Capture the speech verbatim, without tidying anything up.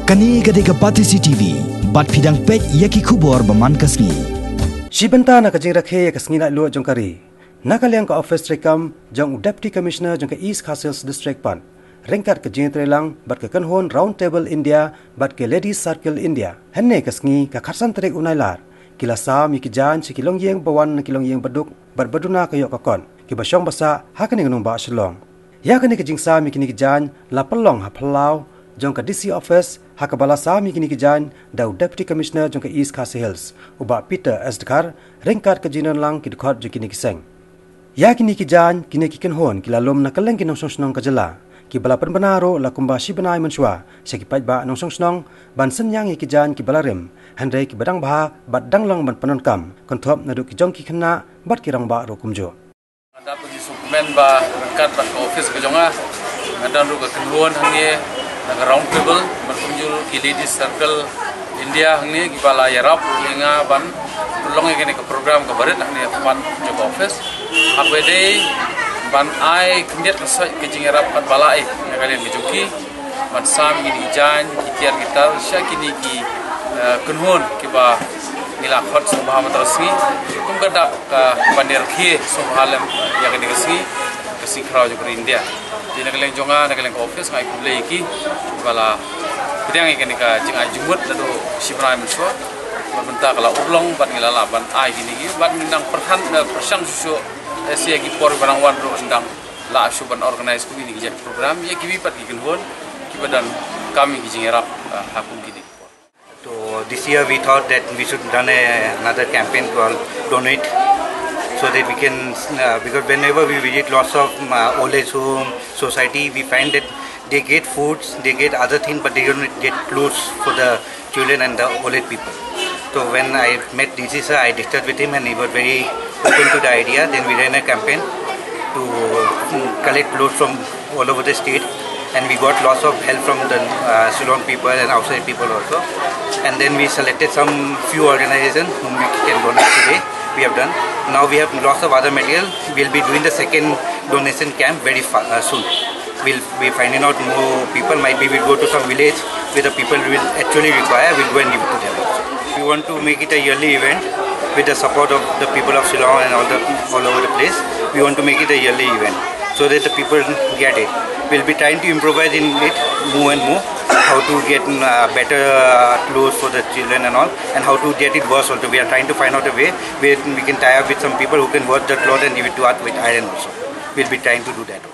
Kane ka dei ka Batesi T V, bad phi dang peit ïa ki khubor ba man ka sngi. Shi bynta na ka jingrakhe ïa ka sngi laitluid jong ka ri, na ka liang ka office treikam jong u Deputy Commissioner jong ka East Khasi Hills District pat, ryngkat ka jingtreilang bad ka kynhun Round Table India bad ka Ladies Circle India, hynne ka sngi ka khatsan tarik u Nailar, ki la sam ïa ki jaiñ sha ki longïing ba wan na ki longïing ba duk bad ba duna ka ïoh ka kot, kiba shong ba sah ha kane ka nongbah Shillong. Ïa kane ka jingsam ïa kine ki jaiñ la pynlong ha phyllaw jong ka D C office, ha kaba la sam ïa kine ki jaiñ da u Deputy Commissioner jong ka East Khasi Hills, u Bah Peter S Dkhar, ryngkat ka jingdonlang ki dkhot jong kine ki seng. Ïa kine ki jaiñ, kine ki kynhun ki la lum na kylleng ki nongshong shnong ka jylla, kiba la pynbna ruh la kumba shi bnai mynshuwa sha ki paidbah nongshong shnong ban synñiang ïa ki jaiñ kiba la rim, hynrei kiba dang bha bad dang long ban pyndonkam, kynthup naduh ki jong ki khynnah bad ki rangbah ruh kumjuh. Nga da ka jingsngewkmen ba ryngkat bad ka office ka jong nga, nga don ruh ka kynhun hangne na ka round table ban kumjuh ki Ladies Circle India hangne, kiba la ïarap ïa nga ban pynlong ïa kane ka program kaba rit hangne ha khmat jong ka office. Haba dei ban ai khyndiat ka soit ka jingïarap katba lah ïa ka liang ka jong ki, ban sam kine ki jaiñ, ki tiar ki tar sha kine ki, eh, kynhun kiba ngi la khot sngewbha mynta ka sngi, kum ka dak kaba ngi rakhe sngewbha lem ïa kane ka sngi, ka sngi khraw jong ka ri India. Te na ka liang jong nga, na ka liang ka office, nga ai khublei ïa ki ba la pdiang ïa kane ka jingai jingmut naduh shi bnai mynshuwa. Bad mynta ka la urlong bad ngi la lah ban ai kine ki, bad ngi dang pyrhan, eh, pyrshang shuh shuh, eh, sha ki por ba nang wan ruh ngi dang lah shuh ban organize kum kine ki jait program ïa kiwei pat ki kynhun kiba donkam ïa ki jingïarap, eh, ha kum kine ki por. So this year we thought that we should run a, another campaign called Donate, so that we can, uh, because whenever we visit lots of, uh, old age home, society, we find that they get foods, they get other things, but they don't get clothes for the children and the old age people. So when I met D C sir, I discussed with him and he was very open to the idea. Then we ran a campaign to, mm, collect clothes from all over the state, and we got lots of help from the, uh, Shillong people and outside people also. And then we selected some few organizations whom we can donate today. We have done. Now we have lots of other material. We'll be doing the second donation camp very fa- uh, soon. We'll be finding out more people. Might be we'll go to some village where the people will actually require. We'll go and give it to them also. We want to make it a yearly event with the support of the people of Shillong and all the, all over the place. We want to make it a yearly event so that the people get it. We'll be trying to improvise in it more and more, how to get, uh, better, uh, clothes for the children and all, and how to get it wash also. We are trying to find out a way where we can tie up with some people who can wash the cloth and give it to us with iron also. We'll be trying to do that.